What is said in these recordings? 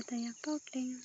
Ntawd yog kauj dleeg.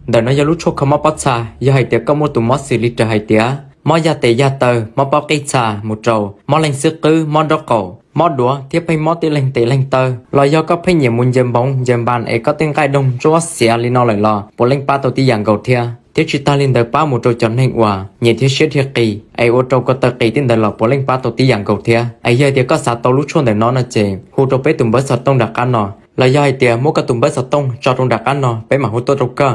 Ntawm no yog lub tshuaj kho mob pob txha, yog hais tias koj muaj tus mob xws li raws hais tias mob yaj tes yaj taw, mob pob qij txha mus rau, mob leeg xwb qwb, mob nraub qaum, mob duav thiab pheej mob tib leeg tes leeg taw, los yog koj pheej nyiam mus ncaws npoov ncaws npas es koj tej nqaij doog ntsuab xiav li no lawm los puav leej pab tau tib yam nkaus thiab. Thiab tsis tag li ntawd pab mus rau cov neeg uas nyiam thiab siab dhia qis es ua rau ko taw qis tej ntawd los puav leej pab tau tib yam nkaus thiab. Es yog hais tias koj xav tau lub tshuaj ntawm no no ces hu rau peb tus npawb xov tooj nram qab no, los yog hais tias muab koj tus npawb xov tooj tso rau nram qab no peb mam hu tuaj rau koj.